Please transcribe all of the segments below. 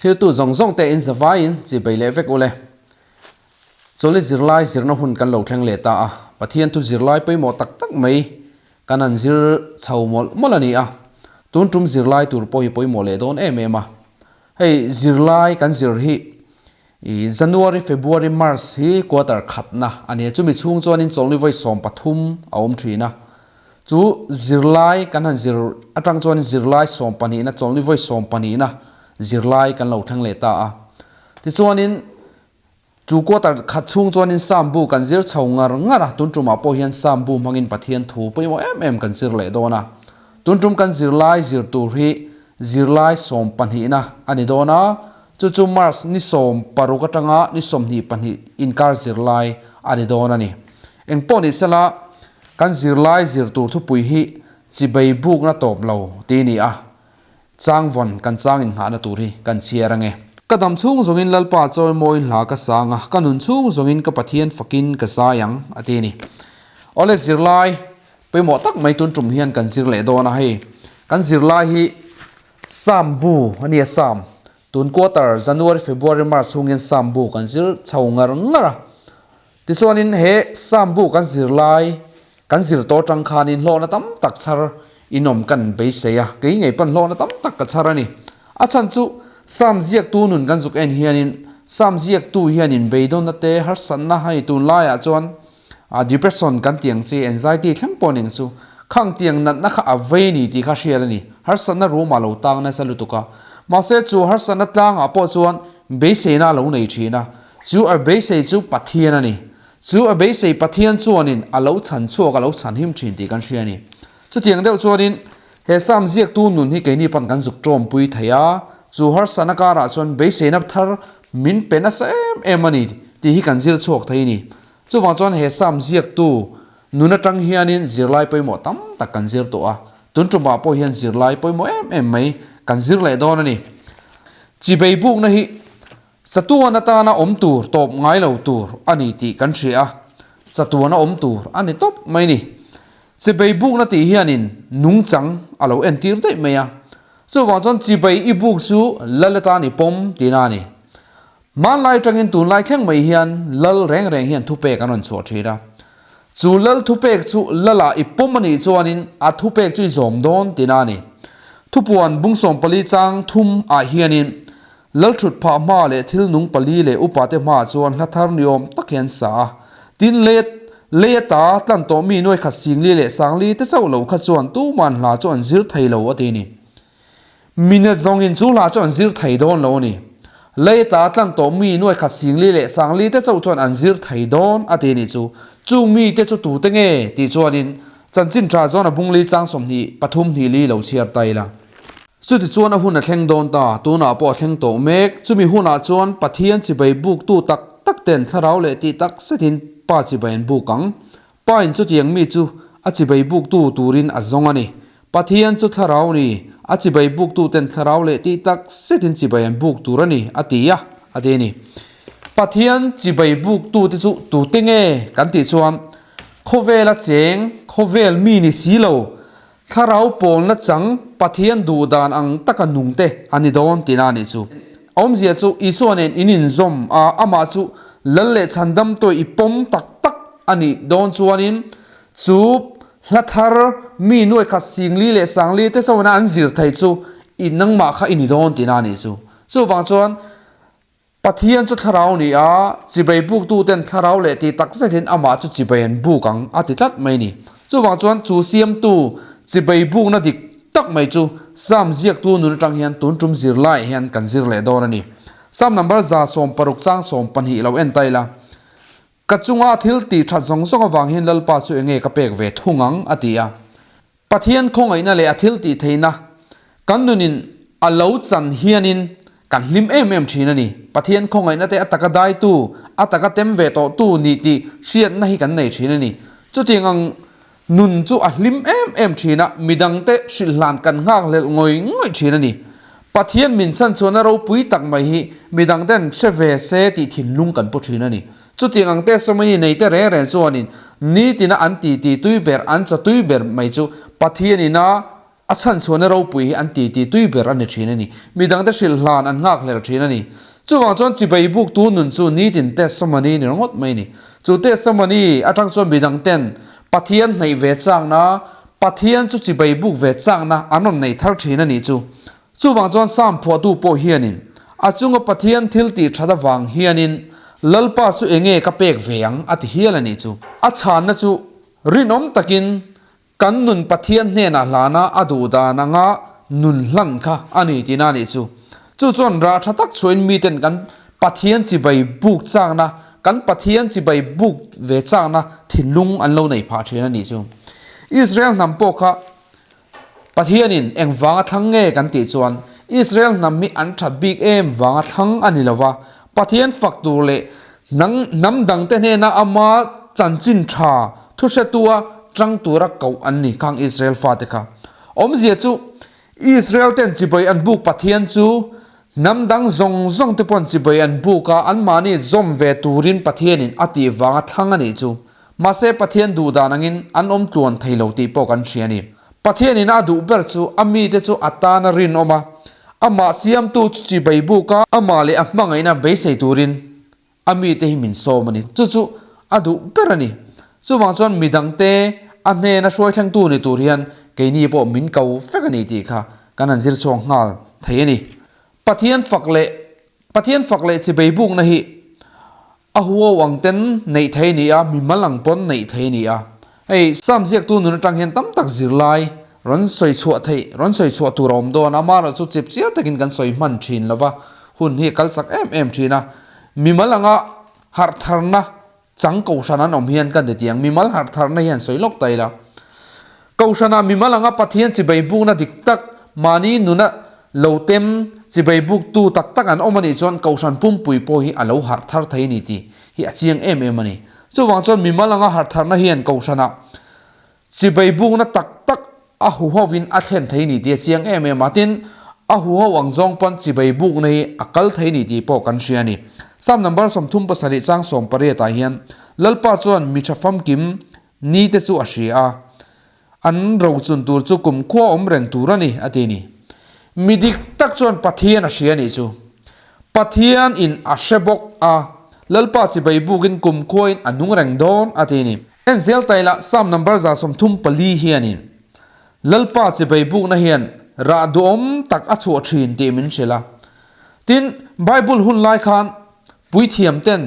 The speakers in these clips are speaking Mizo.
Thiltu zawng zawng te in zavaiin chibei leh vek ule. Chawlhni zirlai zirna hun kan lo thleng leh ta a, Pathian thu zirlai pawimawh tak tak mai kan han zir chho mawlh mawlh a ni a, tun tum zirlai tur pawh hi pawimawh leh dawn em em a. Hei zirlai kan zir hi i January, February, March hi quarter khatna a ni a, chumi chhung chuanin chawlhni vawi 13 a awm thin a. Chu zirlai kan han zir atang chuan zirlai sawmpahnihna, chawlhni vawi sawmpahnihna zirlai kan lo thleng leh ta a. Tichuanin chu quarter khat chhung chuanin Psalm bu kan zir chho ngar ngar a, tun tumah pawh hian Psalm bu hmangin Pathian thu pawimawh em em kan zir leh dawn a. Tun tum kan zirlai zir tur hi zirlai sawmpahnihna a ni dawn a, chu chu March ni 16 atanga ni 22 inkar zirlai a ni dawn a ni. Engpawh ni sela, kan zirlai zir tur thupui hi chibei bukna tawp lo ti ni a, changvawn kan chang innghahna tur hi kan chhiar ange. Ka dam chhung zawngin Lalpa chawimawi hla ka sang a, ka nun chhung zawngin ka Pathian fakin ka zai ang, a ti a ni. Awle zirlai pawimawh tak mai tun tum hian kan zir leh dawn a, hei kan zirlai hi Psalm bu a nia, Psalm tun quarter January, February, March chhung hian Psalm bu kan zir chho ngar ngar a. Tichuanin he Psalm bu kan zir lai, kan zir tawh atang khanin hlawhna tam tak chhar inawm kan beisei a, kei ngei pawn hlawhna tam tak ka chhar a ni. A chhan chu Psalm ziaktu nun kan zuk en hianin Psalm ziaktu hianin beidawnna te harsatna hei tunlaiah chuan depression kan tih ang chi, anxiety thleng pawh ning chu khang tiang natna kha a vei ni tih kha hriat a ni. Harsatna room ah lo tang nasa lutuk a, mahse chu harsatna tlangah pawh chuan beiseina a lo nei thin a. Chu a beisei chu Pathian a ni. Chu a beisei Pathian chuanin a lo chhan chhuak, a lo chhan him thin tih kan hria a ni. Chutiang deuh chuanin he Psalm ziaktu nun hi keini pawn kan zuk tawmpui thei a, chu harsatna karah chuan beiseina thar min pe nasa em em a ni tih hi kan zir chhuak thei a ni. Chuvang chuan he Psalm ziaktu nun atang hianin zirlai pawimawh tam tak kan zir tawh a, tun tumah pawh hian zirlai pawimawh em em mai kan zir leh dawn a ni. Chibei bukna hi Chatuan atana awm tur tawp ngai lo tur a ni tih kan hria a, chatuana awm tur a ni tawp mai ni. Chibei bukna tih hianin nungchang a lo entir daih mai a, chuvang chuan chibei i buk chu lal atan i pawm tihna a ni. Hmanlai atangin tunlai thleng mai hian lal reng reng hian thupek an rawn chhuah thin a, chu lal thupek chu lalah i pawm a nih chuanin a thupek chu i zawm dawn tihna a ni. Thupuan bung 14 chang thum ah hianin Lalthut phah hma leh thil nung pali leh upate hmaah chuan hla thar ni awm tak hi an sa a. Tin, lei lei ata tlan tawh mi nuai khat singli leh sangli te chauh lo kha chuan tuman hla chu an zir thei lo a ti ni. Minute zawngin chu hla chu an zir thei dawn lo a ni. Lei ata tlan tawh mi nuai khat singli leh sangli te chauh chuan an zir thei dawn a ti ni chu. Chung mite chu tute nge tih chuanin chanchin tha zawn a bungli chang 23 hnih li lo chhiar ta ila. Chutichuan a hun a thleng dawn ta, tunah pawh a thleng tawh mek. Chumi hunah chuan Pathian chibai buktu tak tak ten thlarau leh tih tak zetin Pa chibai an buk ang. Pa in chutiang mi chu a chibai buktu turin a zawng a ni. Pathian chu thlarau ni, a chibai buktu ten thlarau leh tih tak zetin chibai an buk tur a ni, a ti a, a ti a ni. Pathian chibai buktu te chu tute nge kan tih chuan khawvela cheng, khawvel mi ni si lo, Thlarau pawlna chang Pathian duh dan ang taka nung te a ni dawn tihna a nih chu. A awmzia chu Isua nen in inzawm a, amah chu lal leh chhandam tawih i pawm tak tak a nih dawn chuanin chu hla thar mi nuai khat singli leh sangli te chauhna an zir thei chu i nangmah kha i ni dawn tihna a nih chu. Chuvang chuan Pathian chu thlarau ni a, chibai buktu ten thlarau leh tih tak zetin amah chu chibai an buk ang a ti tlat mai ni. Chuvang chuan chu siamtu chibai bukna dik tak mai chu Psalm ziaktu nun atang hian tun tum zirlaiah hian kan zir leh dawn a ni. Psalm number 160 chang 12 lo en ta ila. Ka chunga thil tih that zawng zawng avang hian Lalpa chu enge ka pek ve thung ang a ti a. Pathian khawngaihna leh a thil tih theihna kan nunin a lo chan hianin kan hlim em em thin a ni. Pathian khawngaihna te a taka daitu, a taka tem ve tawhtu ni tih hriatna hi kan nei thin a ni. Chutiang ang nun chu a hlim em em thin a, midangte hrilhhlan kan nghakhlelh ngawih ngawih thin a ni. Pathian min chhanchhuahna ropui tak mai hi midang ten hre ve se tih thinlung kan pu thin a ni. Chutiang ang testimony nei te reng reng chuanin nitina an titi tui ber, an chaw tui ber mai chu Pathianin a a chhanchhuahna ropui hi an titi tui ber a ni thin a ni. Midang te hrilh hlan an nghakhlel thin a ni. Chuvang chuan chibai buktu nun chu nitin testimony ni ringawt mai a ni. Chu testimony atang chuan midang ten Pathian hnaih ve chakna, Pathian chu chibai buk ve chakna an rawn nei thar thin a nih chu. Chuvang chuan Psalm phuahtu pawh hianin, A chunga Pathian thil tih that avang hianin Lalpa chu enge ka pek ve ang a ti hial a nih chu. A chhanna chu rinawm takin kan nun Pathian hnenah hlana a duh dan anga nun hlan kha a ni tihna a nih chu. Chu chuan rah tha tak chhuahin miten kan Pathian chibai buk chakna, kan Pathian chibai buk ve chakna thinlung an lo nei phah thin a nih chu. Israel hnam pawh kha Pathianin eng vanga thlang nge kan tih chuan Israel hnam hi an that bik em vanga thlang a ni lo va, Pathian fak tur leh hnam dangte hnena ama chanchin tha thuhretua tang tura koh an ni khang Israel fate kha. Awmzia chu Israel ten chibai an buk Pathian chu Hnam dang zawng zawng te pawn chibai an buk a, anmahni zawm ve turin Pathianin a tih vanga thlang a nih chu. Mahse Pathian duh dan angin an awm tluan thei lo tih pawh kan hria a ni. Pathianin a duh ber chu a mite chu a tana rinawm a, amah siamtu chu chibai buk a, amah leh a hmangaihna beisei turin A mite hi min sawm a ni. Chu chu a duh ber a ni. Chuvang chuan midangte a hnena hruai thlengtu ni tur hian keini pawh min ko vek a ni tih kha kan han zir chhuak nghal thei a ni. Pathian fak leh Pathian fak leh chibei bukna hi a huau ang ten neih thei a ni a, mimal ang pawn neih thei a ni a. Hei Psalm ziaktu nun atang hian tam tak zirlai rawn sawi chhuah theih, rawn sawi chhuah tur a awm dawn a, amaherawhchu chip chiar takin kan sawi hman thin lo va, hun hi a kal chak em em thin a. Mimal anga harh tharna chang kohhran an awm hian kan ti tiang, mimal harh tharna hian sawi lawk ta ila. Kohhranah mimal anga Pathian chibai bukna dik tak, mahni nuna lo tem chibai buktu tak tak an awm a nih chuan kohhran pumpui pawh hi a lo harh thar thei a ni tih hi a chiang em em a ni. Chuvang chuan mimal anga harh tharna hian kohhranah chibai bukna tak tak A huho in a thlen thei ni tih a chiang em em a, tin, a huho ang zawng pawn chibai bukna hi a kal thei ni tih pawh kan hria a ni. Psalm number 37 chang 18 ah hian Lalpa chuan mi tha famkim ni te chu a hria a, an rochun tur chu kumkhua awm reng tur a ni a ti a ni. Mi dik tak chuan Pathian a hria a nih chu. Pathian in a hre bawk a, Lalpa chibai bukin kumkhua in a nung reng dawn a ti a ni. En zel ta ila Psalm number 134 hianin Lalpa chibai bukna hian rah duhawm tak a chhuah thin tih min hrilh a. Tin, Bible hun lai khan puithiam ten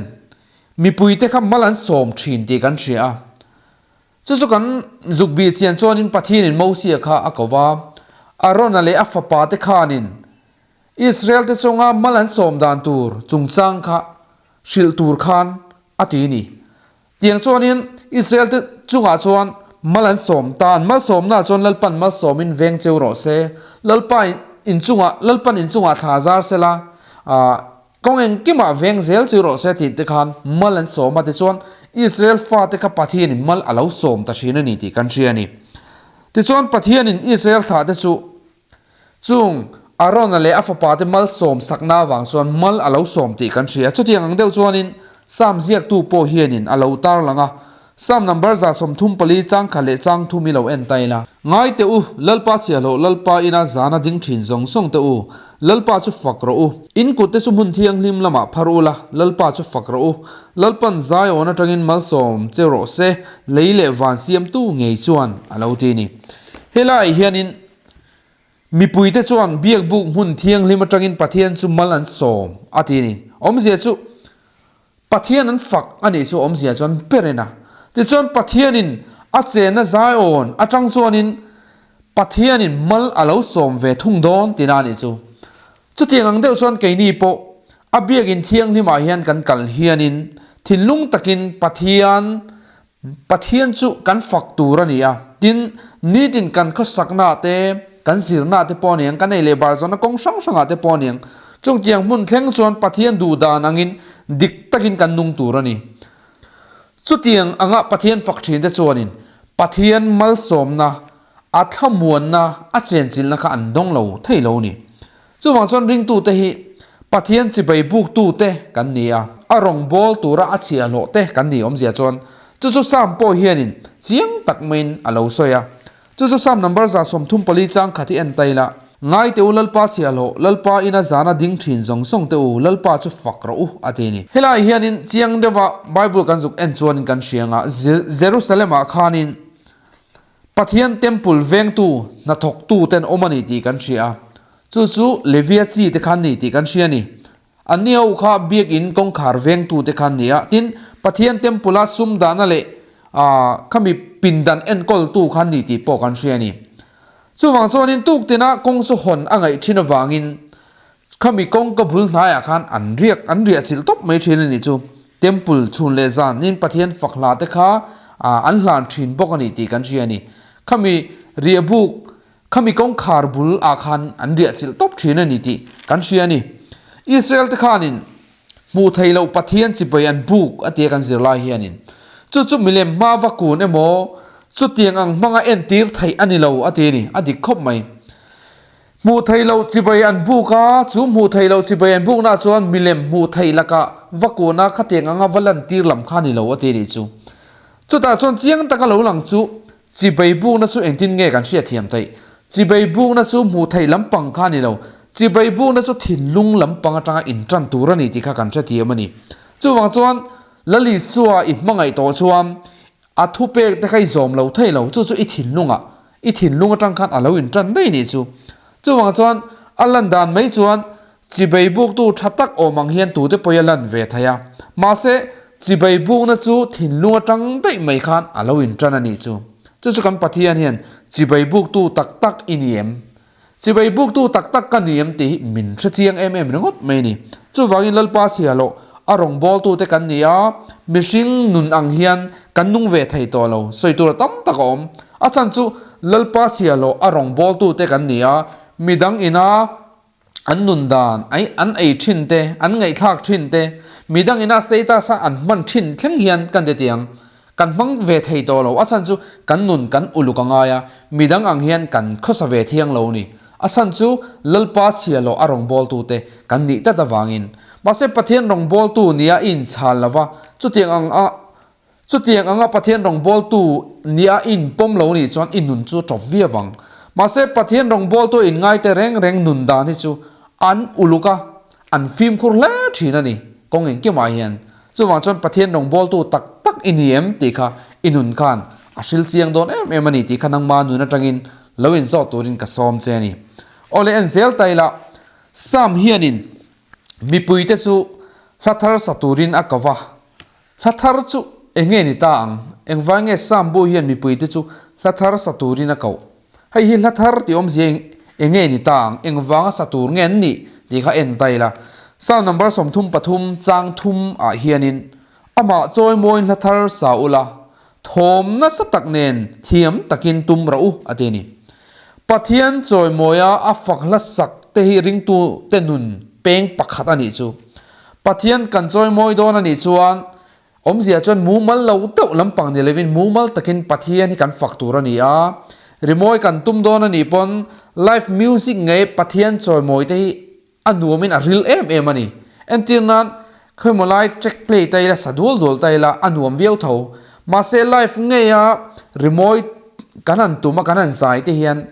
mipuite kha mal an sawm thin tih kan hria a. Chu chu kan zuk bih chian chuanin Pathianin Mosia kha a ko va, Arona leh a fapa te khanin Israel te chunga mal an sawm dan tur chungchang kha hrilh tur khan a ti ni. Tiang chuanin Israel te chungah chuan mal an sawm ta, an malsawmnaah chuan Lalpan malsawmin veng cheu rawh se, Lalpa in chungah, Lalpan in chungah thla zar sela, ah, kawng engkimah veng zel cheu rawh se tih te khan mal an sawm a, tichuan Israel fate kha Pathianin mal a lo sawm ta thin a ni tih kan hria a ni. Tichuan Pathianin Israel thlah te chu Chung, Arona leh a fapate malsawm sakna avang chuan mal a lo sawm tih kan hria. Chutiang ang deuh chuanin Psalm ziaktu pawh hianin a lo tarlang a, Psalm number 34 chang khat leh chang thum i lo en ta ila. Ngai teh u, Lalpa chhiahhlawh Lalpa ina zana ding thin zawng zawng teh u, Lalpa chu fak rawh u. In kutte chu hmun thianghlim lamah phar ula, Lalpa chu fak rawh u. Lalpan Zion atangin malsawm che rawh se, lei leh van siamtu ngei chuan a lo ti ni. Helaiah hianin Mipuite chuan biakbuk hmun thianghlim atangin Pathian chu mal an sawm a ti a ni. Awmzia chu Pathian an fak a nih chu awmzia chuan ber in a. Tichuan Pathianin a chenna zaiawn atang chuanin Pathianin mal a lo sawm ve thung dawn tina a nih chu. Chutiang ang deuh chuan keini pawh a biakin thianghlimah hian kan kal hianin thinlung takin Pathian Pathian chu kan fak tur a ni a, tin, nitin kan khawsaknaah te, kan zirnaah te pawh a ni ang, kan ei leh bar zawnna kawng hrang hrangah te pawh a ni ang. Chungtiang hmun thleng chuan Pathian duh dan angin dik takin kan nung tur a ni. Chutiang anga Pathian fak thin te chuanin Pathian malsawmna, a thlamuanna, a chenchilhna kha an dawng lo thei lo a ni. Chuvang chuan ringtute hi Pathian chibai buktute kan ni a, a rawngbâwl tura a chhiahhlawhte kan ni awmzia chuan chu chu Psalm pawh hianin chiang tak maiin a lo sawi a. Chu chu Psalm number 34 chang khat hi en ta ila, Ngai teh u Lalpa chhiahhlawh, Lalpa ina zana ding thin zawng zawng teh u, Lalpa chu fak rawh u, a ti a ni. Helaiah hianin chiang deuha Bible kan zuk en chuanin kan hria ang a, Jerusalem-ah khanin Pathian Temple vengtu hnathawktu ten awm a ni tih kan hria a, chu chu Levia chi te khan ni tih kan hria a ni. Anni ho kha biakin kawngkhar vengtu te khan ni a, tin, Pathian Temple-a sum dahna leh khami pindan enkawltu khan ni tih pawh kan hria a ni. Chuvang chuanin tuktina kawng chu hawn a ngaih thin avangin Khami kawngka bul hnaiah khan an riak an riah chilh tawp mai thin a nih chu. Temple chhun leh zan nin Pathian fak hla te kha an hlan thin bawk a ni tih kan hria a ni. Khami riah buk khami kawngkhar bul ah khan an riah chilh tawp thin a ni tih kan hria a ni. Israel te khanin hmuh theih loh Pathian chibai an buk a tia kan zir lai hianin chu chu milem hma va kun emaw chutiang ang hmanga entir theih a ni lo a ti a ni. A dik khawp mai. Hmuh theih loh chibai an buk a, chu hmuh theih loh chibai an buknaah chuan milem hmuh theih lakah va kuhna khatiang anga va lantir lam kha ni lo a ti nih chu. Chutah chuan chiang taka lo lang chu chibai bukna chu engtin nge kan hriatthiam theih? Chibai bukna chu hmuh theih lampang kha ni lo, chibai bukna chu thinlung lampang atanga intan tur a ni tih kha kan hrethiam a ni. Chuvang chuan Lalisua i hmangaih tawh chuan A thupek te kha i zawm lo thei lo, chu chu i thinlungah, i thinlung atang khan a lo intan daih nih chu. Chuvang chuan a lan dan mai chuan chibei buktu tha tak awm ang hian tute pawh i a lan ve thei a. Mahse, chibei bukna chu thinlung atang daih mai khan a lo intan a nih chu. Chu chu kan Pathian hian chibei buktu tak tak i ni em? Chibei buktu tak tak ka ni em tih hi min hre chiang em em ringawt mai a ni. Chuvangin Lalpa chhiahloh a rawngbawltute kan ni a, mihring nun ang hian kan nung ve thei tawh lo, sawi tur a tam tak a awm. A chhan chu Lalpa chhiahloh a rawngbawltute kan ni a, midang ina an nun dan, an ei thin te, an ngaihthlak thin te, midang ina status a an hman thin thleng hian kan ti tiang. Kan hmang ve thei tawh lo, a chhan chu kan nun kan uluk a ngai a, midang ang hian kan khawsa ve thiang lo ni. A chhan chu Lalpa chhiahhlawh a rawngbawltute kan nih tlat avangin. Mahse Pathian rawngbawltu nia i inchhal lo va, chutiang ang a chutiang anga Pathian rawngbawltu nia i inpawm lo nih chuan i nun chu a tawp viau ang. Mahse Pathian rawngbawltu inngaite reng reng nun dan hi chu an uluk a, an fimkhur hle thin a ni kawng engkimah hian. Chuvang chuan Pathian rawngbawltu tak tak i ni em tih kha i nun khan a hril chiang dawn em em a ni tih kha nangma nun atangin lo inzawh turin ka sawm che a ni. Aw le en zel ta ila, Sam hianin mipuite chu hla thar sa turin a ko va, hla thar chu eng nge ni ta ang? Engvai nge Sam bu hian mipuite chu hla thar sa turin a koh? Hei hi hla thar tih awmzia eng nge ni ta ang, eng vanga sa tur nge an nih tih kha en ta ila. Psalm number 33 chang thum ah hianin, Amah chawimawiin hla thar sa ula, thawm nasa tak nen thiam takin tum rawh u a ti a ni. Pathian chawimawia a fak hla sak te hi ringtu te nun peng pakhat a nih chu. Pathian kan chawimawi dawn a nih chuan Awmzia chuan mumal lo deuh lampang ni lovin mumal takin Pathian hi kan fak tur a ni a, rimawi kan tum dawn a nih pawn live music ngei Pathian chawimawi te hi a nuamin a ril em em a ni. Entir nan khawimaw lai track play ta ila sa dual dual ta ila a nuam viau tho. Mahse live ngeia rimawi kan han tum a kan han zai te hian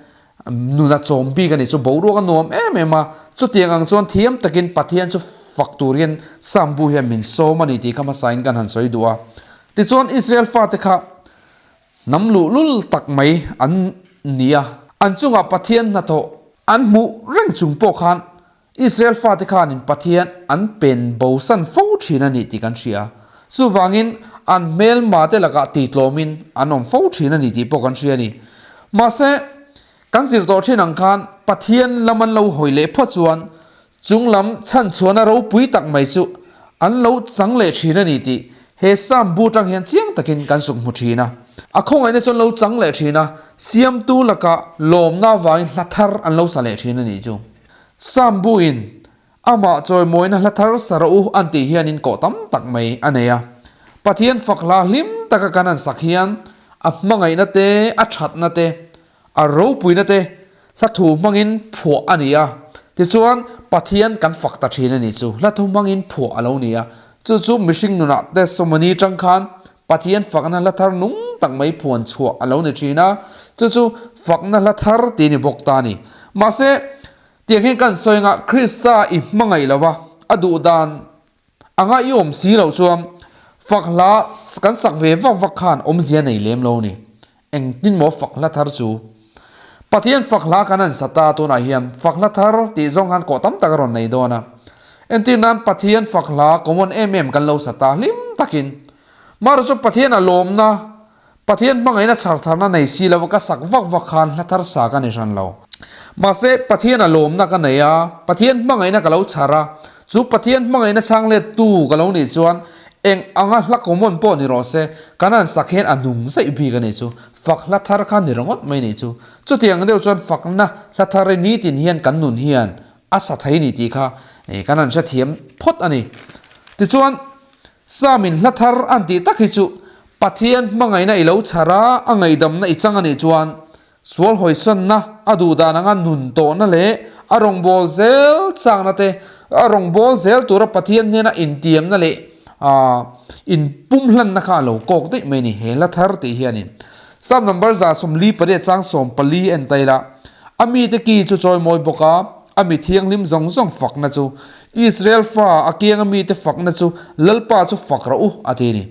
Nun a chawm bik a ni chu boruak a nuam em em a, chutiang ang chuan thiam takin Pathian chu fak tur hian Psalm bu hian min sawm a ni tih kha hmasain kan han sawi duh a. Tichuan Israel fate kha hnam luhlul tak mai an ni a, an chungah Pathian hnathawh an hmuh reng chung pawh khan Israel fate khanin Pathian an pen bosan fo thin a ni tih kan hria. Chuvangin an hmelmate lakah tihtlawmin an awm fo thin a ni tih pawh kan hria a ni. Mahse, kan zir tawh thin ang khan Pathian lam an lo hawi leh phawt chuan chung lam chhanchhuahna ropui tak mai chu an lo chang leh thin a ni tih he Psalm bu tang hian chiang takin kan suk hmu thin a. A khawngaihna chuan lo chang leh thin a, Siamtu lakah lawmna avangin hla thar an lo sa leh thin a nih chu. Sam buin amah chawimawina hla thar sa rawh u an tih hianin kawh tam tak mai a nei a. Pathian fak hla hlim taka kan han sak hian a hmangaihna te, a thatna te, a ropuina te hla thu hmangin phuah a ni a. Tichuan, Pathian kan fak ta thin a nih chu. Hla thu hmangin phuah a lo ni a. Chu chu mihring nunah testimony tang khan Pathian fakna hla thar nung tak mai phuan chhuah a lo ni thin a. Chu chu fakna hla thar tih a ni bawk ta a ni. Mahse, tiang hian kan sawi anga Krista i hmangaih lo va, a duh dan anga i awm si loh chuan fak hla kan sak ve vak vak khan awmzia nei lem lo a ni. Engtin maw fak hla thar chu? Pathian fak hla kan han sa ta tunah hian fak hla thar tih zawng khan kawh tam tak a rawn nei dawn a. Entir nan Pathian fak hla common em em kan lo sa ta hlim takin. Mahrawh chu Pathian a lawmna, Pathian hmangaihna chhar tharna nei si lova ka sak vak vak khan hla thar sa ka ni hran lo. Mahse Pathian a lawmna ka nei a, Pathian hmangaihna ka lo chhar a, chu Pathian hmangaihna chhang let tu ka lo nih chuan Eng anga hla common pawh ni rawh se, kan han sak hian a nung zaih bik a nih chu. Fak hla thar kha ni ringawt mai nih chu. Chutiang deuh chuan fakna hla thar hi nitin hian kan nun hian a sa thei ni tih kha kan han hrethiam phawt a ni. Tichuan, Psalm-in hla thar an tih tak hi chu Pathian hmangaihna i lo chhar a, a ngaihdamna i chang a nih chuan Sual hawisanna, a duhdan anga nun tawhna leh a rawngbâwl zêl châkna te, a rawngbâwl zêl tura Pathian hnêna intiamna leh inpumhlanna kha a lo kâwk daih mai a ni, he hla thar tih hianin. Psalm number 148 châng 14 en ta ila, A mite ki chu chawimawi bawk a, a mi thianghlim zawng zawng fakna chu, Israel fa a kianga mite fakna chu Lalpa chu fak rawh u, a ti a ni.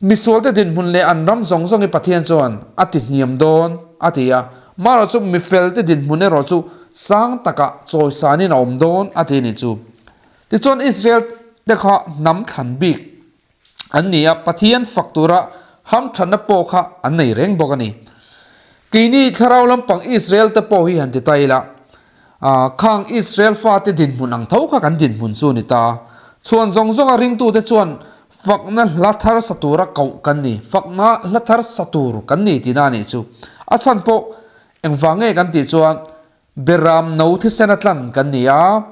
Misualte dinhmun leh an ram zawng zawng hi Pathian chuan a ti hniam dawn, a ti a. Marawh chu mifelte dinhmun erawh chu sang takah chawisanin a awm dawn, a ti a nih chu. Tichuan Israel-te kha hnam thlan bik an ni a, Pathian fak tura hamthatna pawh kha an nei reng bawk a ni. Keini thlarau lampang Israel-te pawh hi han ti ta ila, khang Israel fate dinhmun ang tho kha kan dinhmun chu a ni ta a. Chhuan zawng zawnga ringtute chuan fakna hla thar sa tura koh kan ni, fakna hla thar sa tur kan ni tihna a nih chu. A chhan pawh engvang nge kan tih chuan Beram no thisen a tlan kan ni a,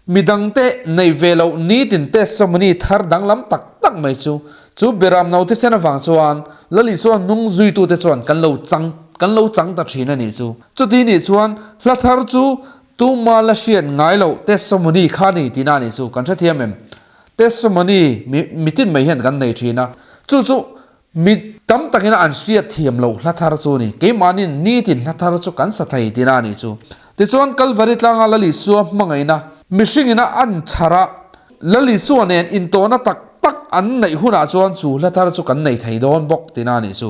midangte nei ve loh nitin testimony thar danglam tak tak mai chu, chu Beram no thisen avang chuan Lali chuan hnung zuitute chuan kan lo chang kan lo chang ta thin a nih chu. Chuti nih chuan hla thar chu tuma la hriat ngai loh testimony kha ni tihna a nih chu kan hrethiam em? Testimony mi mitin mai hian kan nei thin a, chu chu Mi tam takin an hriat thiam loh hla thar chu a ni. Keimahni'n nitin hla thar chu kan sa thei tihna a nih chu. Tichuan Kalvari tlanga Lal Isua hmangaihna mihringin a an chhar a, Lal Isua nen intawhna tak tak an neih hunah chuan chu hla thar chu kan nei thei dawn bawk tihna a nih chu.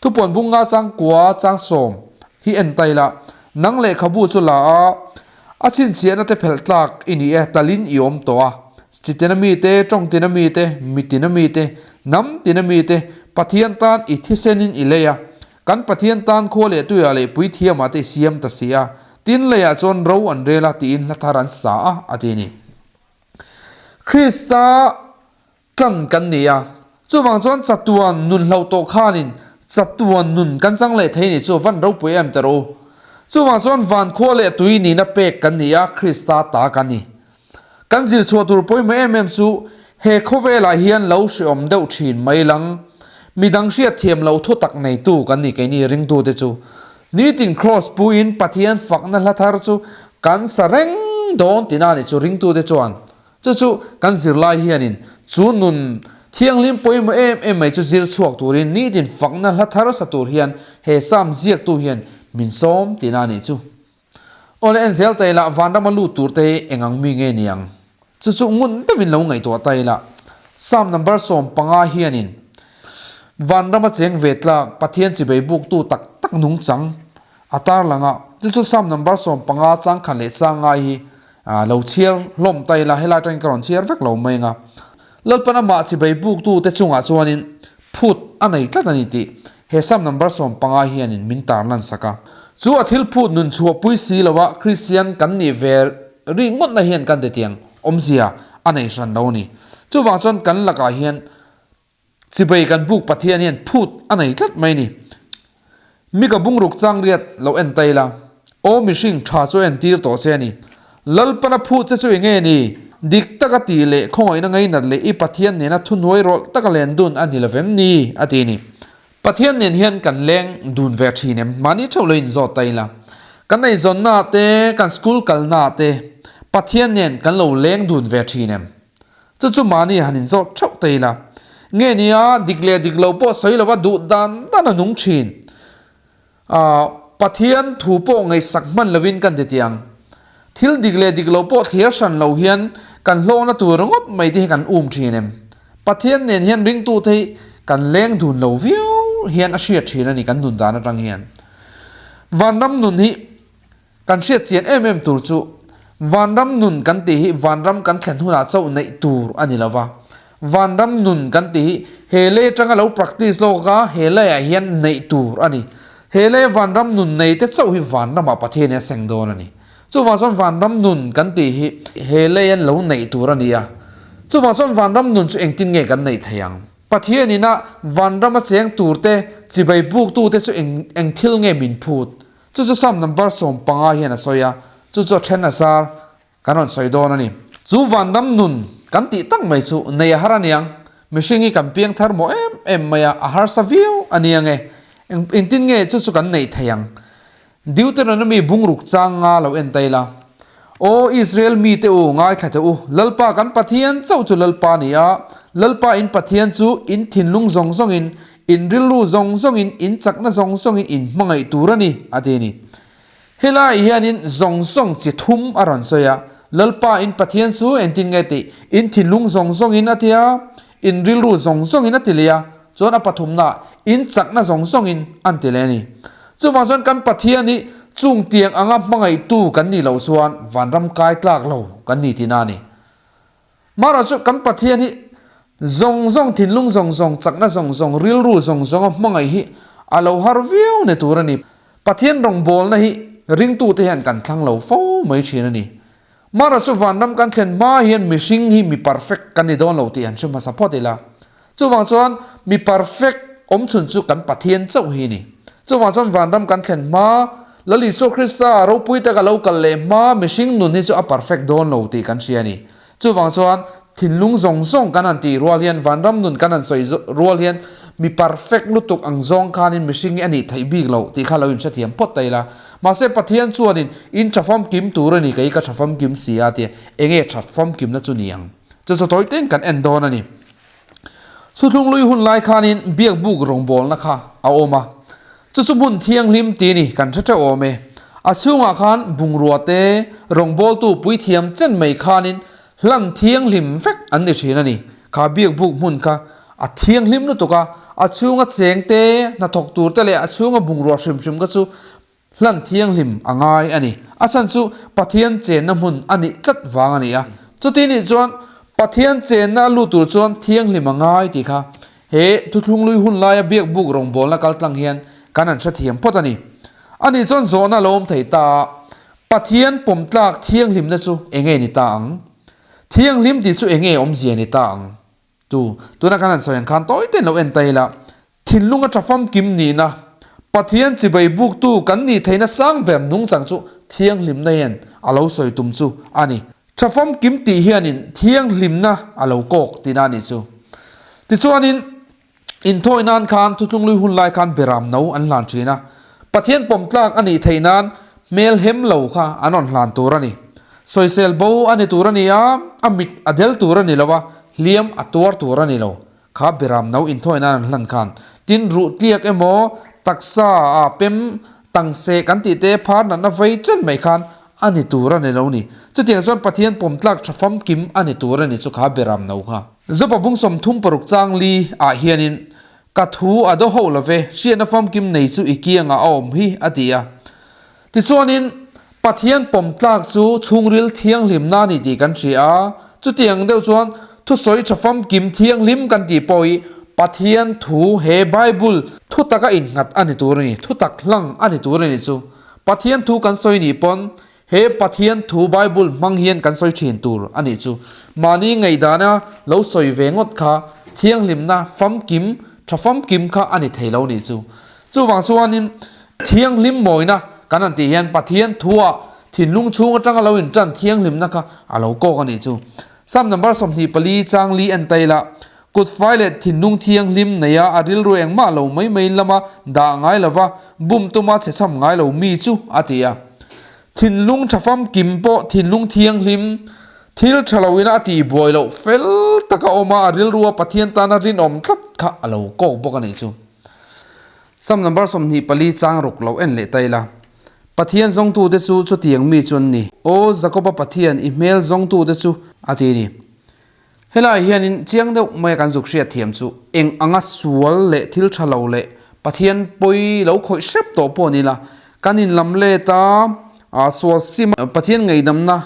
Thupuan bunga changkua changsawm hi en ta ila, nang lehkhabu chu la a, A chhinchhiahna te phelh tlak i ni e, talin i awm tawh a. Chitina mite, tawngtina mite, mitina mite, hnam tina mite, Pathian tan i thisenin i lei a. Kan Pathian tan khua leh tuiah leh puithiamah te i siam ta si a. Tin leiah chuan ro an rel a tiin hla thar an sa a, a ti a ni. Krista Tlan kan ni a, chuvang chuan chatuan nun hloh tawh khanin chatuan nun kan chang leh thei ni chu van ropui em ta rawh u. Chuvang chuan van khua leh tui nihna pek kan ni a, Krista ta kan ni. Kan zir chhuah tur pawimawh em em chu he khawvelah hian lo hreawm deuh thin mai lang, midang hriat thiam loh thu tak neitu kan ni keini ringtute chu. Nitin Kraws puiin Pathian fakna hla thar chu kan sa reng dawn tihna a nih chu ringtute chuan. Chu chu kan zirlai hianin chu nun thianghlim pawimawh em em mai chu zir chhuak turin nitin fakna hla thar sa tur hian he Psalm ziaktu hian min sawm tihna a nih chu. Awle en zel ta ila vanrama lut tur te hi eng ang mi nge niang? Chu chu ngun deuhin lo ngaihtuah ta ila Psalm number 15 hianin vanrama cheng ve tlak Pathian chibei buktu tak tak nungchang a tarlang a, chu chu Psalm number 15 changkhan leh changai hi Lo chhiar hlawm ta ila, helai atangin ka rawn chhiar vek lo mai anga. Lalpan amah chibei buktu te chungah chuanin phut a nei tlat a ni tih he Psalm number 15 hianin min tarlan sak a. Chu a thil phut nun chhuahpui si loa Kristian kan nih ve ri ngawtna hian kan titiang awmzia a nei hran lo a ni. Chuvang chuan kan lakah hian Chibei kan buk Pathian hian phut a nei tlat mai ni. Mika bungruk chang riat lo en ta ila, Aw mihring tha chu entir tawh che a ni. Lalpana phut che chu enge ni? Dik taka tih leh khawngaihna ngainat leh i Pathian nena thuhnuai rawlh taka len dun a ni lovem ni? a ti a ni. Pathian nen hian kan leng dun ve thin em? Mahni theuh lo inzawt ta ila. Kan eizawnnaah te, kan school kalnaah te. Pathian nen kan lo leng dun ve thin em? Chu chu mahni han inzawt theuh ta ila. Nge nia dik leh dik lo pawh sawi lova duh dan dan a nung thin. Ahh Pathian thu pawh ngaihsak hman lovin kan ti tiang. Thil dik leh dik lo pawh thliar hran lo hian kan hlawkna tur ringawt mai te hi kan um thin em? Pathian nen hian ringtute hi kan leng dun lo viau hian a hriat thin a ni kan nun dan atang hian. Vanram nun hi Kan hriat chian em em tur chu Vanram nun kan tih hi Vanram kan thlen hunah chauh neih tur a ni lo va. Vanram nun kan tih hi he lei atanga lo practice lawk a, he leiah hian neih tur a ni. He leia Vanram nun nei te chauh hi Vanramah Pathian hi a seng dawn a ni. Chuvang chuan Vanram nun kan tih hi he leia lo neih tur a ni a. Chuvang chuan Vanram nun chu engtin nge kan neih theih ang? Pathianin a Vanrama cheng turte chibai buktute chu eng eng thil nge min phut? Chu chu Psalm number 15 hian a sawi a, chu chu a then a zar kan rawn sawi dawn a ni. Chu vanram nun kan tih tak mai chu nei a har a niang, mihring hi kan piang thar mawh em em mai a, a harsa viau a nia nge, eng engtin nge chu chu kan neih thei ang? Deuteronomy bungruk chang nga lo en ta ila. Aw Israel mite u, ngaithla teh u, Lalpa kan Pathian chauh chu Lalpa a ni a, Lalpa in Pathian chu in thinlung zawng zawngin, in rilru zawng zawngin, in chakna zawng zawngin in hmangaih tur a ni, a ti a ni. Helaiah hianin zawng zawng chi thum a rawn sawi a, Lalpa in Pathian chu engtin nge tih, in thinlung zawng zawngin a ti a, in rilru zawng zawngin a ti leh a, chuan a pathumnaah in chakna zawng zawngin an ti leh a ni. Chuvang chuan kan Pathian hi chung tiang anga hmangaihtu kan nih loh chuan vanram kai tlak lo kan ni tihna a ni. Marawh chu kan Pathian hi zawng zawng, thinlung zawng zawng, chakna zawng zawng, rilru zawng zawnga hmangaih hi a lo har viau ni tur a ni. Pathian rawngbawlna hi ringtute hian kan thlang lo fo mai thin a ni. Marawh chu vanram kan thlen hma hian mihring hi mi perfect kan ni dawn lo tih han hre hmasa phawt ila. Chuvang chuan mi perfect awm chhun chu kan Pathian chauh hi a ni. Chuvang chuan vanram kan thlen hma, Lal Isua Krista ropui taka lo kal leh hma mihring nun hi chu a perfect dawn lo tih kan hria a ni. Chuvang chuan thinlung zawng zawng kan han tih rual hian, vanram nun kan han sawi rual hian mi perfect lutuk ang zawng khanin mihring hi a nih theih bik lo tih kha lo inhrethiam phawt ta ila. Mahse Pathian chuanin in tha famkim tur a ni, kei ka tha famkim si a tia enge tha famkimna chu ni ang? Chu chu tawi tein kan en dawn a ni. Thuthlung lui hun lai khanin biakbuk rawngbawlna kha a awm a, chu chu hmun thianghlim ti ni kan hre teuh awm e. A chhungah khan bungrua te, rawngbawltu puithiam chen mai khanin hlan thianghlim vek an ni thin a ni. Kha biakbuk hmun kha a thianghlim lutuk a, a chhunga cheng te, hnathawk tur te leh a chhunga bungrua hrim hrim kha chu Hlan thianghlim a ngai a ni. A chhan chu Pathian chenna hmun a nih tlat vang a ni a. Chuti nih chuan Pathian chenna a lut tur chuan thianghlim a ngai tih kha he thuthlunglui hun laia biakbuk rawngbawlna kaltlang hian kan han hrethiam phawt a ni. A nih chuan zawhna a lo awm thei ta a, Pathian pawmtlak thianghlimna chu enge ni ta ang? Thianghlim tih chu enge awmzia ni ta ang? Tu, tuna kan han sawi ang khan tawi ten lo en ta ila, thinlung a tha famkim nihna, Pathian chibai buktu kan nih theihna sang ber nungchang chu thianghlimna hian a lo sawi tum chu a ni. Tha famkim tih hianin thianghlimna a lo kawk tihna a nih chu. Tichuanin, inthawi nan khan thuthlunglui hun lai khan beram no an hlan thin a, Pathian pawmtlak a nih theih nan hmel hem lo kha an rawn hlan tur a ni. Sawisel bo a ni tur a ni a, a mit a del tur a ni lo a, hliam a tuar tur a ni lo. Kha beram no inthawi nan an hlan khan tin ruh tliak emaw taksa ah pem tang seh kan tih te phar natna vei chen mai khan a ni tur a ni lo ni. Chutiang chuan Pathian pawmtlak tha famkim a ni tur a ni chu kha beram no kha. Zopa bung 36 chang li ah hianin ka thu a do ho love, hriatna famkim nei chu i kiangah a awm hi a ti a. Tichuanin, Pathian pawmtlak chu chhungril thianghlimna a ni tih kan hria a, chutiang deuh chuan thusawi tha famkim thianghlim kan tih pawh hi Pathian thu he Bible thu taka innghat a ni tur a ni, thu tak hlang a ni tur a ni chu. Pathian thu kan sawi nih pawn he Pathian thu Bible hmang hian kan sawi thin tur a nih chu. Mahni ngaihdana lo sawi ve ngawt kha thianghlimna famkim tha famkim kha a ni thei lo nih chu. Chuvang chuanin Thianghlim mawina kan han tih hian Pathian thuah thinlung chhung atanga lo intan thianghlimna kha a lo kawk a nih chu. Psalm number 24 chang li en ta ila, Kut fai leh thinlung thianghlim neia a rilru engmah lo mai mai lama dah ngai lova bum tuma chhechham ngai lo mi chu a ti a. Thinlung tha famkim pawh thinlung thianghlim, thil tha loin a tihbuai loh fel taka awm a, a rilrua Pathian tana rinawm tlat kha a lo kawk bawk a nih chu. Sam number 24 chang ruk lo en leh ta ila. Pathian zawngtute chu chutiang mi chu an ni. Aw Jakoba Pathian, i hmel zawngtute chu a ti a ni. Helai hianin chiang deuh maia kan zuk hriat thiam chu eng anga sual leh thil tha lo leh Pathian pawi lo khawih hrep tawh pawh ni la, kan inlam let a, sual sim a, Pathian ngaihdamna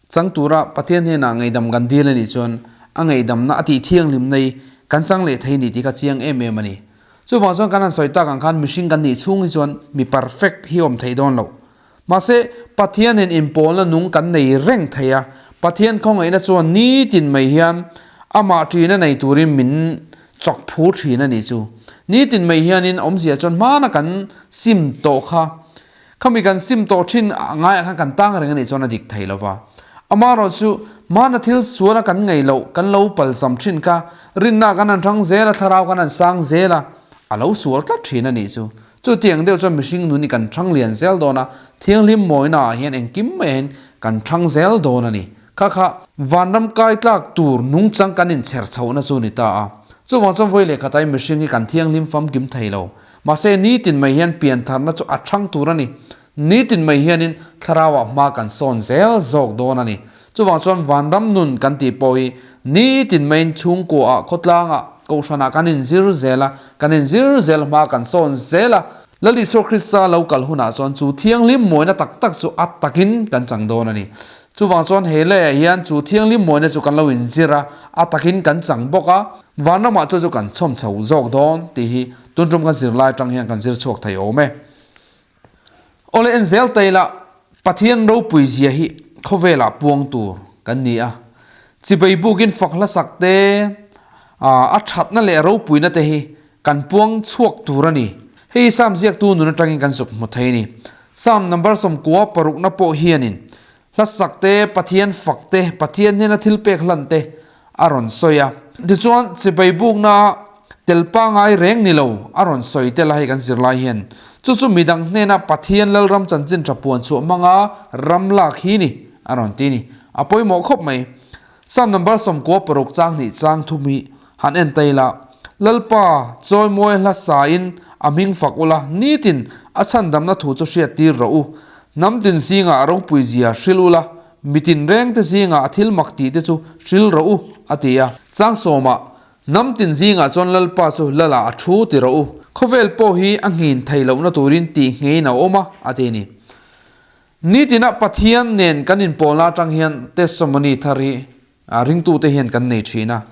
chang tura Pathian hnenah ngaihdam kan dil a nih chuan a ngaihdamna a tih thianghlimna hi kan chang leh thei ni tih kha chiang em em a ni. Chuvang chuan kan han sawi tak ang khan mihring kan nih chhung hi chuan mi perfect hi awm theih dawn loh. Mahse, Pathianin inpawlna nung kan nei reng thei a, Pathian khawngaihna chuan nitin mai hian amah ṭina nei turin min chawk phur ṭhin a nih chu. Nitin mai hianin awmzia chuan hmana kan sim tawh kha, khami kan sim tawh ṭhin ngaiah khan kan tang reng a nih chuan a dik thei lo va. Amaherawhchu, hmana thil suala kan ngaih loh, kan lo palzam ṭhin kha, rinna kan han hrang zel a, thlarau kan han sang zel a, a lo sual tlat ṭhin a nih chu. Chutiang deuh chuan mihring nun hi kan thang lian zel dawn a, thianghlim mawina ah hian engkim mai hian kan thang zel dawn a ni. Kha kha vanram kai tlak tur nungchang kan inchher chhohna chu ni ta a. Chuvang chuan vawi leh khatai mihring hi kan thianghlim famkim thei lo. Mahse nitin mai hian piantharna chu a thang tur a ni. Nitin mai hianin thlarauah hma kan sawn zel zawk dawn a ni. Chuvang chuan vanram nun kan tih pawh hi nitin maiin chhungkuaah, khawtlangah, kohhranah kan inzir zel a, kan inzir zel hma kan sawn zel a. Lal Isua Krista lo kal hunah chuan chu thianghlim mawina tak tak chu a takin kan chang dawn a ni. Chuvang chuan he leiah hian chu thianghlim mawina chu kan lo inzir a, a takin kan chang bawk a, vanramah chu chu kan chhawm chho zawk dawn tih hi tun tum kan zirlai atang hian kan zir chhuak thei awm e. Awle en zel ta ila, Pathian ropui zia hi khawvelah puang tur kan ni a. Chibai bukin fak hlasak te, a thatna leh ropuina te hi kan puang chhuak tur a ni. Hei hi Psalm ziaktu nun atangin kan zuk hmu thei a ni. Psalm number 96 na pawh hianin hlasak te, Pathian fak te, Pathian hnena thil pek hlan te a rawn sawi a. Tichuan, chibai bukna tel pangai reng ni lo a rawn sawi tel a hei kan zirlai hian. Chu chu midang hnena Pathian Lalram chanchin tha puan chhuah hmanga ram lak hi ni a rawn ti ni. A pawimawh khawp mai. Psalm number 96 chang hnih chang thum hi han en ta ila, Lalpa chawimawi hla sain a hming fak ula, nitin a chhandamna thu chu hriat tir rawh u. Hnam tin zingah a ropui zia hril ula, mitin rengte zingah a thil mak tih te chu hril rawh u, a ti a. Chang sawmah, Hnam tin zingah chuan Lalpa chu Lalah a thu ti rawh u. Khawvel pawh hi a nghin thei lohna turin tih ngeiin a awm a, a ti a ni. Nitina Pathian nen kan inpawlna atang hian testimony thar hi ringtute hian kan nei thin a.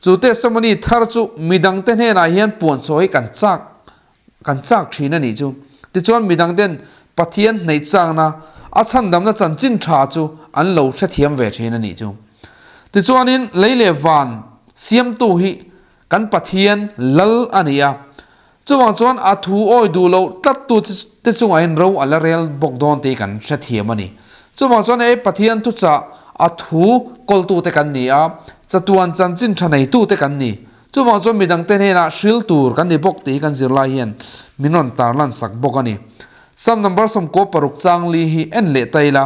Chu testimony thar chu midangte hnenah hian puanchhuah hi kan chak kan chak thin a nih chu. Tichuan midangten Pathian hnaih chakna a chhandamna chanchin tha chu an lo hrethiam ve thin a nih chu. Tichuanin lei leh van siamtu hi kan Pathian lal a ni a. Chuvang chuan a thu awi duh loh tlattu te chungah hian ro a la rel bawk dawn tih kan hrethiam a ni. Chuvang chuan hei Pathian thuchah a thu kawltute kan ni a, chatuan chanchin tha neitute kan ni. Chuvang chuan midangte hnenah hril tur kan ni bawk tih hi kan zirlai hian min rawn tarlan sak bawk a ni. Psalm number 96 chang li hi en leh ta ila,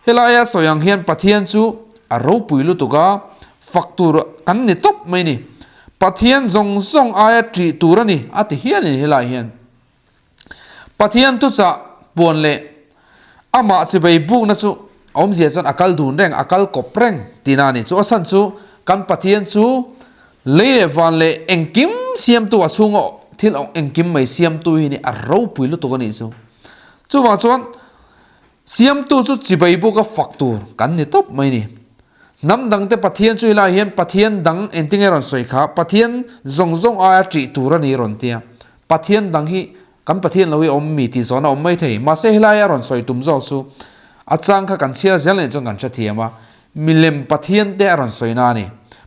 helaia sawi ang hian Pathian chu a ropui lutuk a, fak tur kan ni tawp mai ni. Pathian zawng zawng aia ṭih tur a ni, a ti hial a ni helai hian. Pathian thuchah puan leh amah chibai bukna chu awmzia chuan a kal dun reng, a kal kawp reng tihna a ni. Chu a chhan chu kan Pathian chu lei leh van leh engkim siamtu a chhunga thil engkim mai siamtu hi ni a ropui lutuk a nih chu. Chuvang chuan siamtu chu chibai buka fak tur kan ni tawp mai ni. Hnam dangte Pathian chu helaiah hian Pathian dang engtinge rawn sawi kha? Pathian zawng zawng aia ṭih tur a ni rawn tia. Pathian dang hi kan Pathian lo hi a awm mi tih zawn a awm mai thei. Mahse helaia rawn sawi tum zawk chu a chang kha kan chhiar zel nen chuan kan hrethiam a, milem Pathian te a rawn sawi na a ni.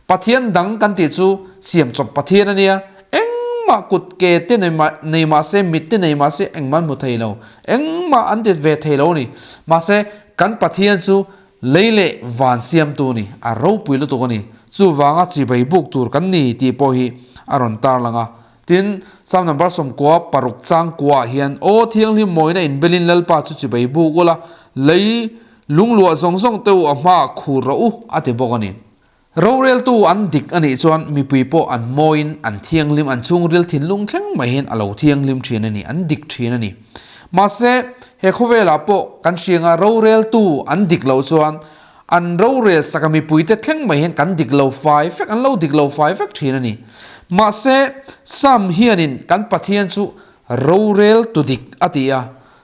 Pathian dang kan tih chu siam chawp Pathian a nia, engmah kut ke te nei mahse, mit te nei mahse engmah an hmu thei lo, engmah an ti ve thei lo a ni. Mahse kan Pathian chu Lei leh van siamtu ni, a ropui lutuk a ni. Chuvanga chibai buk tur kan ni tih pawh hi a rawn tarlang a. Tin, Psalm number 96 chang kuaah hian, Aw Thianghlim mawina inbelin Lalpa chu chibai buk ula, Lei lungluah zawng zawng te u a hmaah khur rawh u, a ti bawk a ni. Roreltu an dik a nih chuan mipui pawh an mawiin an thianghlim, an chhungril thinlung thleng mai hian a lo thianghlim thin a ni, an dik thin a ni. Mahse, he khawvelah pawh kan hrianga roreltu an dik loh chuan an rorel saka mipuite thleng mai hian kan dik lo fai vek, an lo dik lo fai vek thin a ni. Mahse, Sam hianin kan Pathian chu roreltu dik a ti a,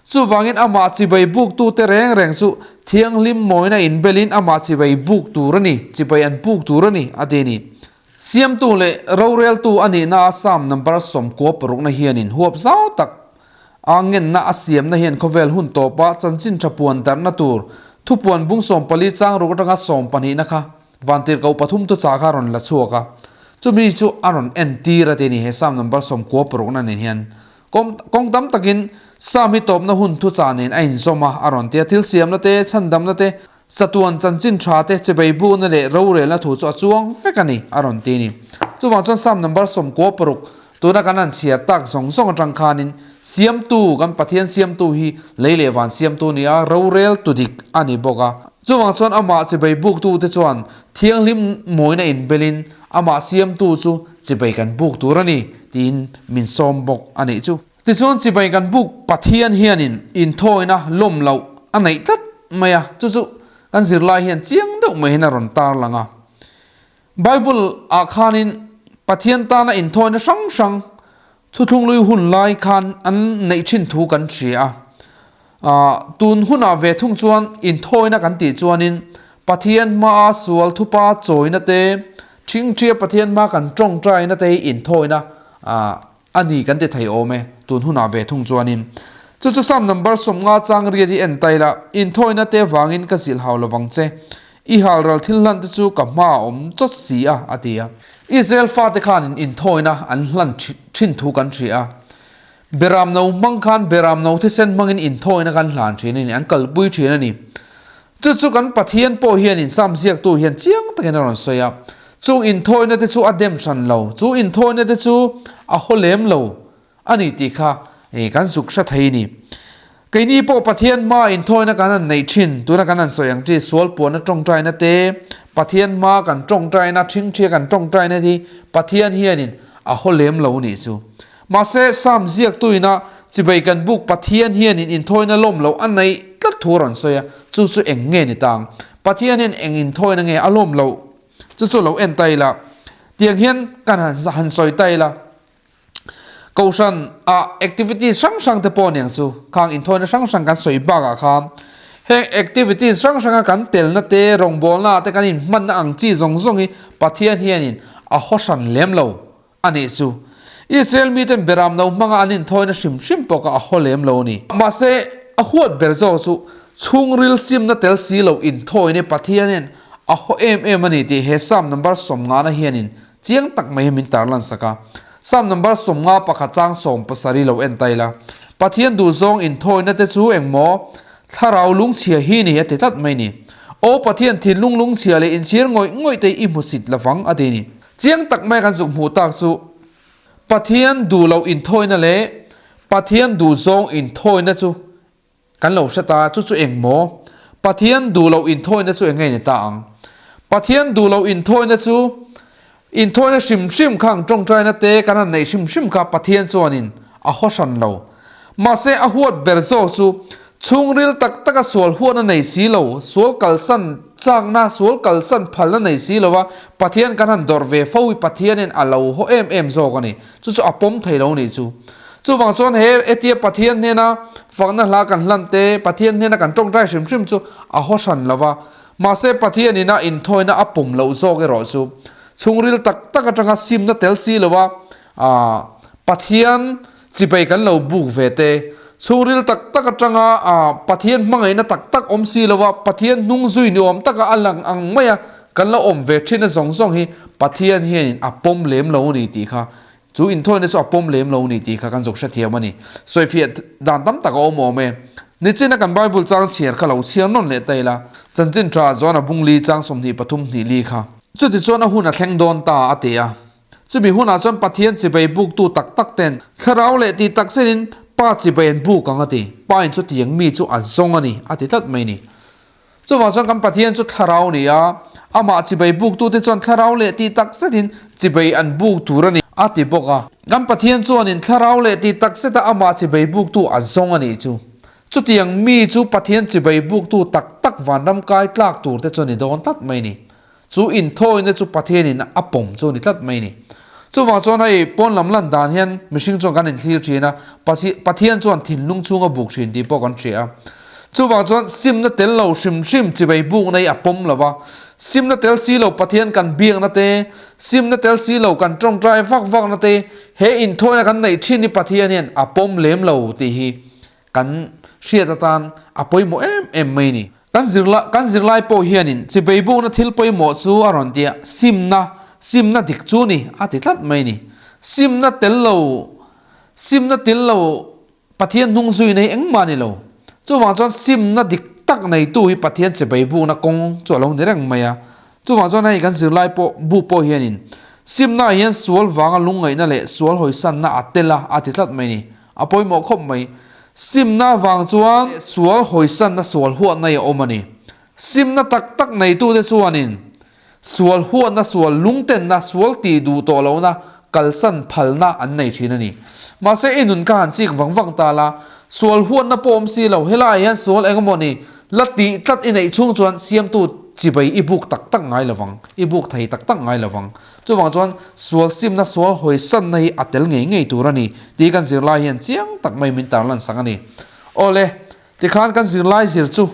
Chuvangin amah chibai buktute reng reng chu thianghlim mawina inbelin amah chibai buk tur a ni, chibai an buk tur a ni, a ti a ni. Siamtu leh roreltu a nihna a Psalm number 16 hianin huap zau tak a ngenna a siamna hian khawvel hun tawpa chanchin tha puan darhna tur thupuan bung 14 chang ruk atanga 12 na kha vantirhkoh pathum tu chah kha a rawn la chhuak a, chumi chu a rawn entir a ti a ni he Psalm number 16 nen hian. Kawng tam takin Sam hi tawpna hun thuchah nen a inzawm a, a rawn ti a. Thil siamna te, chhandamna te, chatuan chanchin tha te, chebei bukna leh rorelna thu chu a chuang vek a ni, a rawn ti a ni. Chuvang chuan Sam number 16 tuna kan han chhiar tak zawng zawng atang khanin Siamtu, kan Pathian Siamtu hi lei leh van Siamtu a ni a, rorel tu dik a ni bawk a. Chuvang chuan amah chebei buktute chuan thianghlim mawina inbelin amah Siamtu chu Chibai kan buk tur a ni tiin min sawm bawk a nih chu. Tichuan chibai kan buk Pathian hianin inthawina lawm loh a neih tlat mai a, chu chu kan zirlai hian chiang deuh mai hian a rawn tar lang a. Bible ah khanin Pathian tana inthawina hrang hrang thuthlunglui hun lai khan an neih thin thu kan hria a. Tun hunah ve thung chuan inthawina kan tih chuanin Pathian hmaa sual thupa chawina te, ṭhingṭhia Pathian hmaa kan ṭawngṭaina te hi inthawina a ni kan ti thei awm e, tun hunah ve thung chuanin. Chu chu Psalm number 50 chang riat hi en tai la, Inthawina te vangin ka zilh hau lovang che, i halral thil hlan te chu ka hmaah a awm chawt si a, a ti a. Israel fate khanin inthawina an hlan ṭhin thu kan hria a. Beram no hmang khan beram no thisen hmangin inthawina kan hlan thin a ni, an kalpui thin a ni. Chu chu kan Pathian pawh hianin Psalm ziaktu hian chiang takin a rawn sawi a, chung inthawina te chu a dem hran lo, chu inthawina te chu a haw lem lo a ni tih kha kan zuk hre thei a ni. Keini pawh Pathian hmaa inthawina kan han neih thin, tuna kan han sawi ang chi sual puanna tawngtaina te, Pathian hmaa kan tawngtaina, thingthia kan tawngtaina hi Pathian hianin a haw lem lo a nih chu. Mahse, Psalm ziaktuina chibai kan buk Pathian hianin inthawina lawm lo a neih tlat thu a rawn sawi a, chu chu eng nge ni tang? Pathian hian eng inthawina nge a lawm loh? Chu chu lo en ta ila. Tiang hian kan han sawi ta ila. Kohhran ah activities hrang hrang te pawh aniang chu, khang inthawina hrang hrang kan sawi bakah khan heng activities hrang hranga kan telna te, rawngbawlna ah te kan inhmanna ang chi zawng zawng hi Pathian hianin a haw hran lem lo a nih chu. Israel miten beram no hmanga an inthawina hrim hrim pawh kha a haw lem lo a ni. Mahse, a huat ber zawk chu chhungril simna tel si lo inthawina Pathianin a haw em em a ni tih he Psalm number 50 na hianin chiang tak mai hi min tarlan sak a. Psalm number 51 chang 17 lo en ta ila, Pathian duhzawng inthawina te chu engmaw thlarau lungchhia hi ni a ti tlat mai ni. Aw Pathian thinlung lungchhia leh inchhir ngawih ngawih te i hmusit lovang a ti ni. Chiang tak mai kan zuk hmuh tak chu Pathian duh loh inthawina leh Pathian duh zawng inthawina chu kan lo hre ta, chu chu eng maw? Pathian duh loh inthawina chu eng nge ni ta ang? Pathian duh loh inthawina chu inthawina hrim hrim kha ang tawngtaina te kan han neih hrim hrim kha Pathian chuanin a haw hran lo. Mahse a huat ber zawk chu Chhungril tak taka sual huatna nei si lo, sual kalsan chakna, sual kalsan phalna nei si lova Pathian kan han dawrh ve fo hi Pathianin a lo haw em em zawk a ni. Chu chu a pawm thei lo nih chu. Chuvang chuan he hetia Pathian hnena fakna hla kan hlan te, Pathian hnena kan tawngtai hrim hrim chu a haw hran lo va. Mahse Pathianin a inthawina a pawm loh zawk erawh chu chhungril tak tak atanga simna tel si lova Pathian Chibai kan lo buk ve te. Chhungril tak tak atanga Pathian hmangaihna tak tak awm si lova Pathian hnung zui ni awm taka a lang ang maia kan lo awm ve thin a zawng zawng hi Pathian hianin a pawm lem lo a ni tih kha chu inthawina chu a pawm lem lo a ni tih kha kan zawk hrethiam a ni. Sawifiah dan tam tak a awm awm e. Nichina kan Bible chang chhiar kha lo chhiar nawn leh ta ila, Chanchin Tha Joana bung li chang 23 hnih li kha. Chutichuan a hun a thleng dawn ta a ti a. Chumi hunah chuan Pathian chibai buktu tak tak ten thlarau leh tih tak zenin Pa chibai an buk ang a ti. Pa in chutiang mi chu a zawng a ni, a ti tlat mai ni. Chuvang chuan kan Pathian chu thlarau a ni a, amah chibai buktute chuan thlarau leh tih tak zetin chibai an buk tur a ni, a ti bawk a. Kan Pathian chuanin thlarau leh tih tak zeta amah chibai buktu a zawng a nih chu. Chutiang mi chu Pathian chibai buktu tak tak vanram kai tlak tur te chu a ni dawn tlat mai ni. Chu inthawina chu Pathianin a pawm chu a ni tlat mai a ni. Chuvang chuan hei pawn lam lan dan hian mihring chuan kan inthlir thin a, Pathian chuan thinlung chhung a buk thin tih pawh kan hria a. Chuvang chuan simna tel lo hrim hrim chibai bukna hi a pawm lo va, simna tel si lo Pathian kan biakna te, simna tel si lo kan tawngtai vak vakna te, he inthawina kan neih thin hi Pathian hian a pawm lem lo tih hi kan hriat atan a pawimawh em em mai a ni. Kan zirlai kan zirlai pawh hianin chibei bukna thil pawimawh chu a rawn tia simna, simna dik chu ni a ti tlat mai a ni. Simna tel lo, simna tel lo Pathian hnung zui nei engmah a ni lo. Chuvang chuan simna dik tak neitu hi Pathian chibei bukna kawng chu a lo ni reng mai a. Chuvang chuan hei kan zirlai pawh bu pawh hianin simna ah hian sual vanga lungngaihna leh sual hawisanna a tel a a ti tlat mai a ni. A pawimawh khawp mai. Simna vang chuan sual hawisanna sual huatna hi a awm a ni. Simna tak tak neitute chuanin sual huatna, sual lungtenna, sual tih duh tawh lohna, kalsan phalna an nei thin a ni. Mahse i nun kha han chik vang vang ta la, sual huatna pawh awm si lo, helaiah hian sual engemaw ni la tih tlat i neih chhung chuan siamtu chibai i buk tak tak ngai lovang, i buk thei tak tak ngai lovang. Chuvang chuan sual simna, sual hawisanna hi a tel ngei ngei tur a ni tih kan zirlai hian chiang tak mai min tarlan sak a ni. Awle, tikhan kan zirlai zir chu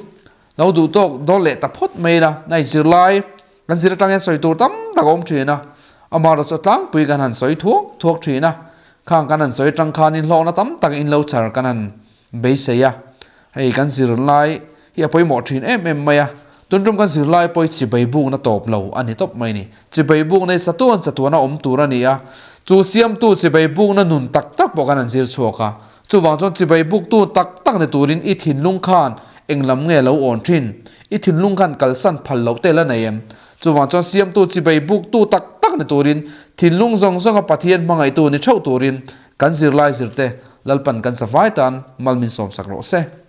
lo duh tawk dawn leh ta phawt mai ila, nai zirlai kan zir atang hian sawi tur tam tak a awm thin a, amaherawhchu chu a tlangpui kan han sawi thuak thuak thin a, khang kan han sawi atang khanin hlawkna tam tak in lo chhar kan han Beisei a, hei kan zirlai hi a pawimawh thin em em mai a, tuntum kan zirlai pawh hi chibai bukna tawp lo a ni tawp mai a ni. Chibai bukna hi chatuan chatuan a awm tur a ni a, chu siamtu chibai bukna nun tak tak pawh kan han zir chhuak a, chuvang chuan chibai buktu tak tak ni turin i thinlung khan eng lam nge lo awn thin, i thinlung khan kalsan phal loh te la nei em? Chuvang chuan siamtu chibai buktu tak tak ni turin thinlung zawng zawnga Pathian hmangaihtu ni theuh turin Kan zirlai zirte Lalpan kan safai tan mal min sawmsak rawh se.